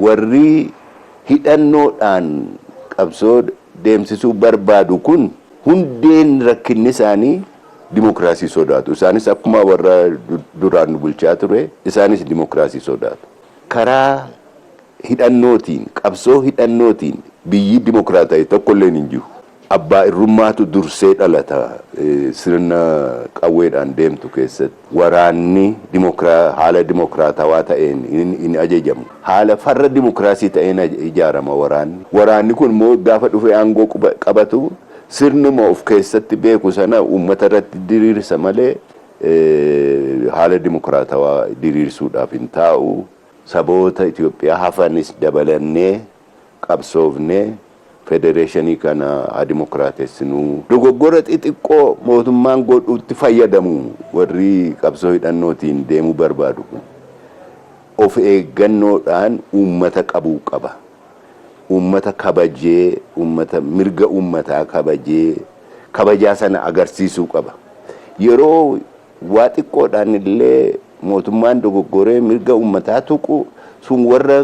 Warri hidhannoodhaan qabsoo deemsisuu barbaadu kun hundeen rakkinni isaanii dimokiraasii sodaatu. Isaanis akkuma warra duraan nu bulchaa ture, isaanis dimokiraasii sodaatu. Karaa hidhannootiin, qabsoo hidhannootiin biyyi dimokiraata'e tokkolleen hin jiru. Abbaa irrummaatu dursee dhalata sirna qawweedhaan deemtu keessatti. Waraanni haala dimokiraatawaa ta'een hin ajajamu. Haala farra dimokiraasii ta'een ijaarama waraanni. Waraanni kun immoo gaafa dhufee aangoo qabatu sirnuma of keessatti beeku sana uummata irratti diriirsa malee haala dimokiraatawaa diriirsuudhaaf hin taa'u. Saboota Itoophiyaa hafanis dabalannee qabsoofnee federeeshinii kana haa dimokiraatessinuu. Dogoggora xixiqqoo mootummaan godhutti fayyadamu warri qabsoo hidhannootiin deemuu barbaadu kun. Of eeggannoodhaan uummata qabuu qaba. Uummata kabajee, uummata mirga uummataa kabajee, kabajaa sana agarsiisuu qaba. Yeroo waa xiqqoodhaan illee mootummaan dogoggoree mirga uummataa tuqu sun warra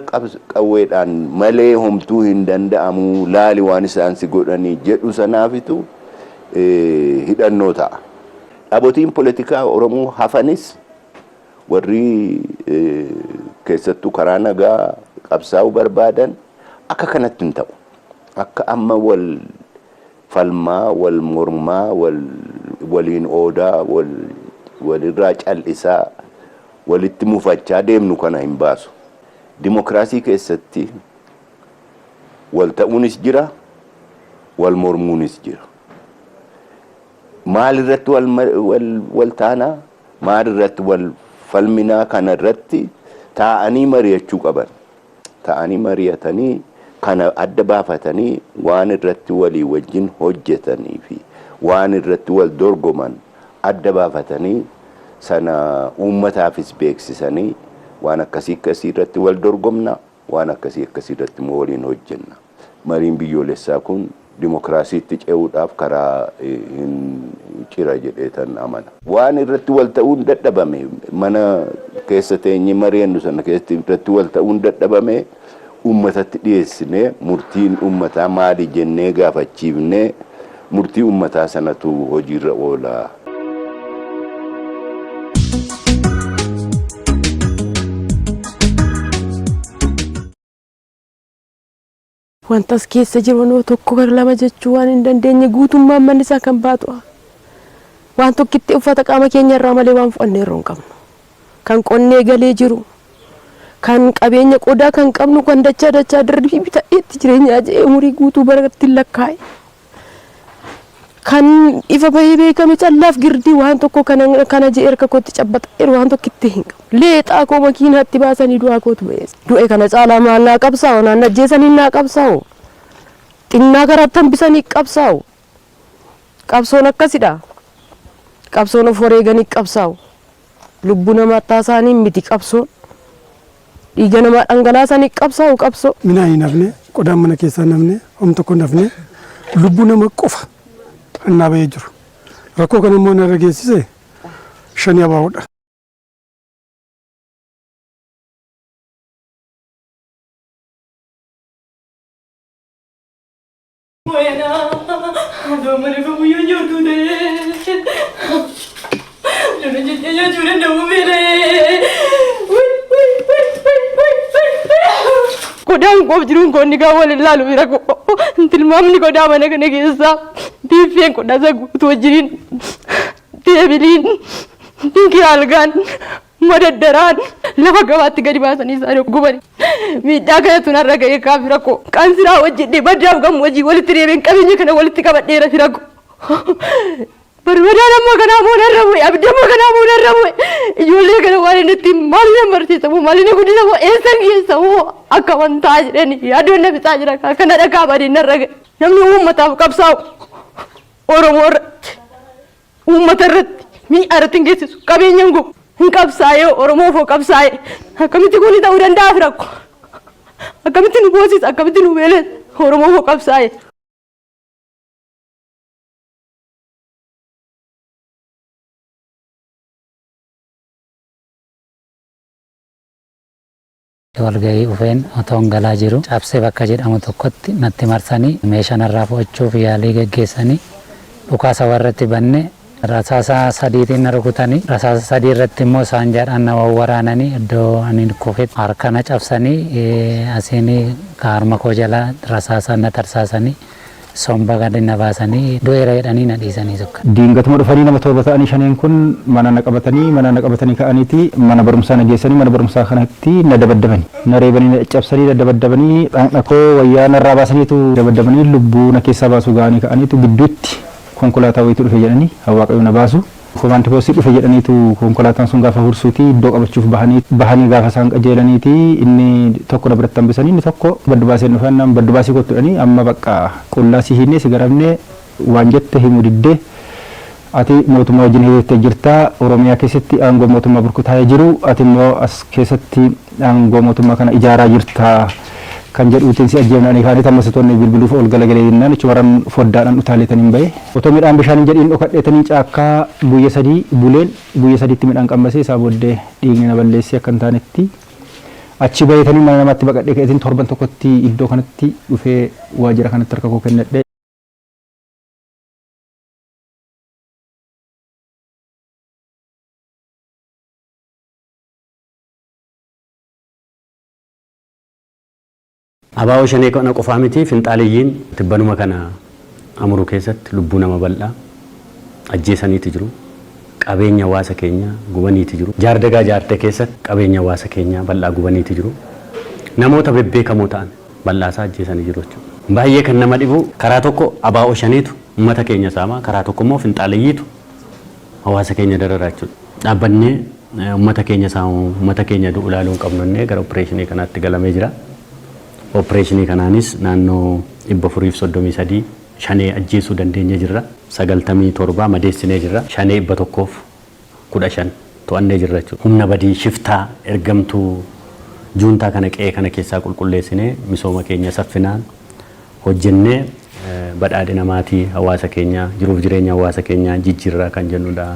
qawweedhaan malee homtuu hin danda'amu, laali waan isaan si godhanii jedhu sanaafitu hidhannoo ta'a. Dhaabotiin poolitikaa Oromoo hafanis warri keessattuu karaa nagaa qabsaa'uu barbaadan akka kanatti hin ta'u. Akka amma wal falmaa, wal mormaa, waliin oodaa, walirraa cal'isaa, walitti mufachaa deemnu kana hin baasu. Dimokiraasii keessatti wal ta'uunis jira, wal mormuunis jira. Maal irratti wal taanaa, maal irratti wal falminaa kana irratti taa'anii mari'achuu qaban. Taa'anii mari'atanii kana adda baafatanii waan irratti walii wajjin hojjetanii fi waan irratti wal dorgoman adda baafatanii sana uummataafis beeksisanii waan akkasii akkasii irratti wal dorgomna, waan akkasii akkasii irratti immoo waliin hojjenna. Mariin biyyoolessaa kun dimokiraasiitti ce'uudhaaf karaa hin cira jedheetan amana. Waan irratti wal ta'uun dadhabame, mana keessa teenyee mari'annu sana keessatti irratti wal ta'uun dadhabame, uummatatti dhiyeessinee murtiin uummataa maali jennee gaafachiifnee murtii uummataa sanatu hojiirra oola. Wanta as keessa jiru noo tokko gara lama jechuu waan hin dandeenye, guutummaan manni isaa kan baatu waan tokkitti uffata qaama keenya irraa malee waan fudhannee yeroo hin qabnu. Kan qonnee galee jiru, kan qabeenya qodaa kan qabnu, kan dachaa dachaa darbii bitadheetti jireenyaa jedhee umurii guutuu baratti lakkaa'e. Kan ifa bahee beekame callaaf girdii waan tokko kana kana jedhee harka kootti cabbaxeeru waan tokkitti hin qabu. Leexaa koo makiinaatti baasanii du'aa kootu ba'e. Du'e kana caalaa maal naa qabsaa'u? Naan ajjeesanii naa qabsaa'u? Xinnaa karaatti hambisanii qabsaa'u? Qabsoon akkasidha. Qabsoon of wareeganii qabsaa'u. Lubbuu namaa taasaanii miti qabsoon. Dhiiga namaa dhangalaasanii qabsaa'u qabsoo. Minaan hin hafne, qodaan mana keessaa hin hafne, hom tokko hin hafne, lubbuu nama qofa hannaa bahee jiru. Rakkoo kana immoo narra geessise shani abaa'uudha. Godaan koof jiruun koo inni gaa wal ilaalu bira koo tilmaamni godaa mana kana keessaa biiffeen qodaa isa guutuu wajjiniin teebiliin dinkii algaan madaddaraan lafa gabaatti gadi baasanii isaan guban. Miidhaa kanatu narra ga'ee kaa fira koo. Qansiraa hojjedhee baddaaf gammoojjii walitti deebiin qabeenya kana walitti qabadheera fira koo. Barbadaan amma kanaa moo narra bu'e, abiddi amma kanaa moo narra bu'e? Ijoollee kana waan inni ittiin maali na barsiisa moo, maali na guddisa moo, eessan geessa moo, akka wantaa jedhani yaadoon na fixaa jira kaa kana dhagaa badii narra ga'e. Namni uummataaf qabsaa'u Oromoo irratti, uummata irratti miidhaa irratti hin geessisu, qabeenya hin gubu, hin qabsaa'ee. Oromoof hoo qabsaa'ee akkamitti kuni ta'uu danda'a fira koo? Akkamitti nu boosisa, akkamitti nu beelessa Oromoof hoo qabsaa'ee? Walgahii dhufeen otoon galaa jiru cabsee bakka jedhamu tokkotti natti marsanii meeshaa narraa fudhachuuf yaalii geggeessanii dhukaasa warratti banne rasaasa sadiitiin na rukutanii rasaasa sadii irratti immoo saanjaadhaan na wawwaraananii iddoo ani kufetti harka na cabsanii asiin harma koo jala rasaasa na tarsaasanii somba gadi na baasanii du'eera jedhanii na dhiisanii sokkan. Diingatuma dhufanii nama torba ta'anii shaneen kun mana na qabatanii mana na qabatanii ka'aniiti mana barumsaa na geessanii mana barumsaa kanatti na dabaddabani. Na reebanii na caccabsanii na dabaddabanii dhaqna koo wayyaa narraa baasaniitu dabaddabanii lubbuu na keessaa baasuu ga'anii ka'aniitu gidduutti konkolaataa wayiitu dhufe jedhanii Waaqayyo na baasu. Komaandi poostii dhufe jedhaniitu konkolaataan sun gaafa hursuuti iddoo qabachuuf bahanii bahanii gaafa isaan qajeelaniiti inni tokko na biratti hambisanii inni tokko baddu baaseen dhufan naan baddu baasii kottu jedhanii amma bakka qullaa si hiinee si garafnee waan jette himuu diddee ati mootummaa wajjin hiriirtee jirta Oromiyaa keessatti aangoo mootummaa burkutaa'ee jiru ati immoo as keessatti aangoo mootummaa kana ijaaraa jirta kan jedhuutiin si ajjeefna ani kaanii tammasitoonni bilbiluuf ol galagalee jennaan achumarraan foddaadhaan utaaleetaniin bahe. Otoo midhaan bishaan hin jedhiin dhokadheetanii caakkaa guyya sadii buleen guyya sadiitti midhaan qammasee isaa booddee dhiigni na balleessee akka hin taanetti achi baheetanii mana namaatti baqadhee ka'eetiin torban tokkotti iddoo kanatti dhufee waajjira kanatti harka koo kennadhe. Abaa'oo shanee kana qofaa miti finxaaliyyiin tibbanuma kana Amuruu keessatti lubbuu nama bal'aa ajjeesaniiti jiru. Qabeenya hawaasa keenyaa gubaniiti jiru. Jaardagaa Jaartee keessatti qabeenya hawaasa keenyaa bal'aa gubaniiti jiru. Namoota bebbeekamoo ta'an bal'aasaa ajjeesanii jiru jechuudha. Baay'ee kan nama dhibu karaa tokko abaa'oo shaneetu uummata keenya saamaa karaa tokko immoo finxaaliyyiitu hawaasa keenya dararaa jechuudha. Dhaabbannee uummata keenya saamuu uummata keenya du'u ilaaluu hin qabnu jennee gara opereeshinii kanaatti galamee jira. Opereeshinii kanaanis naannoo 433 shanee ajjeesuu dandeenye jirra. 97 madeessinee jirra. Shanee 115 to'annee jirra jechuudha. Humna badii shiftaa ergamtuu juuntaa kana qe'ee kana keessaa qulqulleessinee misooma keenya saffinaan hojjennee badhaadhina maatii hawaasa keenyaa jiruuf jireenya hawaasa keenyaa jijjiirraa kan jennudha.